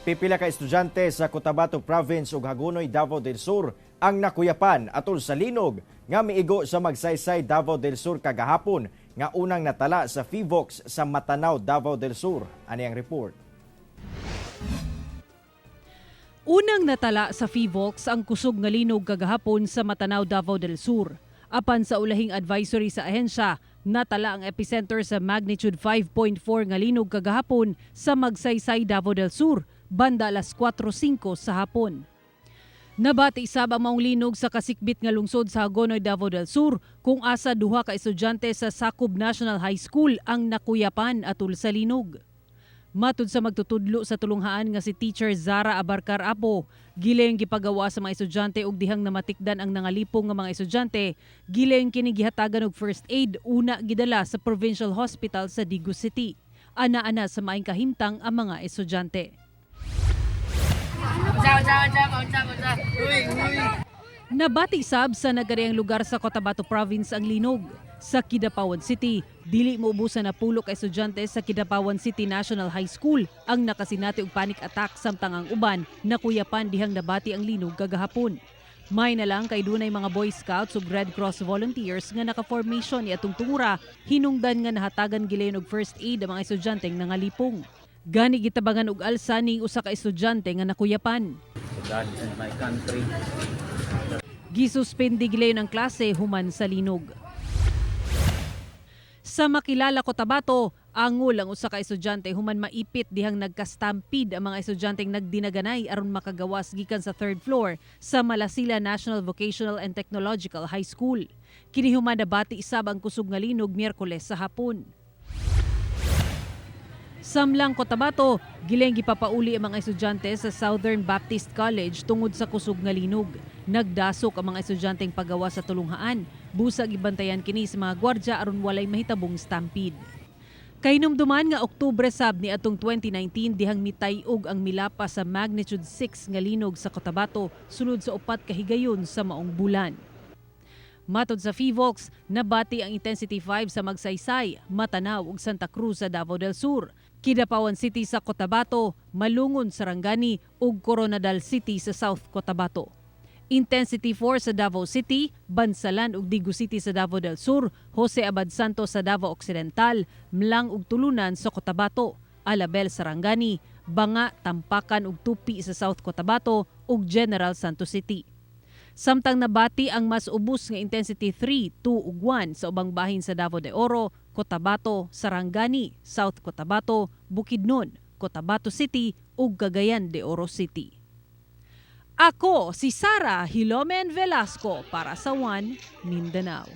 Pipila ka estudyante sa Cotabato Province ug Hagonoy, Davao del Sur ang nakuyapan atol sa linog nga miigo sa Magsaysay, Davao del Sur kagahapon nga unang natala sa Phivolcs sa Matanao, Davao del Sur. Ani ang report. Unang natala sa Phivolcs ang kusog nga linog kagahapon sa Matanao, Davao del Sur. Apan sa ulahing advisory sa ahensya, natala ang epicenter sa magnitude 5.4 nga linog kagahapon sa Magsaysay, Davao del Sur, banda alas 4:05 sa hapon. Nabati sab ang maong linog sa kasikbit nga lungsod sa Hagonoy, Davao del Sur, kung asa duha ka estudyante sa Sakub National High School ang nakuyapan atul sa linog. Matud sa magtutudlo sa tulunghaan nga si Teacher Zara Abarcar Apo, gilayong gipagawa sa mga estudyante og dihang namatikdan ang nangalipong nga mga estudyante, gilayong kini gihatagan og first aid, una gidala sa Provincial Hospital sa Digos City. Ana-ana sa maayong kahimtang ang mga estudyante. Unsa, unsa, unsa, unsa, unsa. Uy, uy. Nabati sab sa nagariang lugar sa Cotabato Province ang linog. Sa Kidapawan City, dili muubusan napulo ka estudyante sa Kidapawan City National High School ang nakasinati og panic attack, samtang ang uban nakuyapan dihang nabati ang linog kagahapon. May na lang kay dunay mga Boy Scouts ug Red Cross volunteers nga naka-formation ni atong tungura, hinungdan nga nahatagan gilayon og first aid ang mga estudyanteng nangalipong. Gani gitabangan og alsa ning usa ka estudyante nga nakuyapan. God and my country. Gisuspende gilayon ang klase human sa linog. Sa Makilala, Cotabato, angol ang usa ka estudyante human maipit dihang nagka-stampede ang mga estudyanteng nagdinaganay aron makagawas gikan sa third floor sa Malasila National Vocational and Technological High School. Kini human nabati isab ang kusog nga linog Miyerkules sa hapon. Samlang Cotabato, gilayong gipapauli ang mga estudyante sa Southern Baptist College tungod sa kusog nga linog. Nagdasok ang mga estudyanteng pagawas sa tulunghaan. Busag ibantayan kini sa mga gwardya aron walay mahitabong stampede. Kahinumduman nga Oktubre sab ni atong 2019 dihang mitay-og ang milapa sa magnitude 6 nga linog sa Cotabato sulod sa 4 ka higayon sa maong bulan. Matod sa Phivolcs, nabati ang intensity 5 sa Magsaysay, Matanao ug Santa Cruz sa Davao del Sur, Kidapawan City sa Cotabato, Malungon sa Sarangani ug Koronadal City sa South Cotabato. Intensity 4 sa Davao City, Bansalan ug Digos City sa Davao del Sur, Jose Abad Santos sa Davao Occidental, M'lang ug Tulunan sa Cotabato, Alabel sa Sarangani, Banga, Tampakan ug Tupi sa South Cotabato ug General Santos City. Samtang nabati ang mas ubos nga intensity 3, 2 ug 1 sa ubang bahin sa Davao de Oro, Cotabato, Sarangani, South Cotabato, Bukidnon, Cotabato City ug Cagayan de Oro City. Ako si Sara Hilomen Velasco para sa One Mindanao.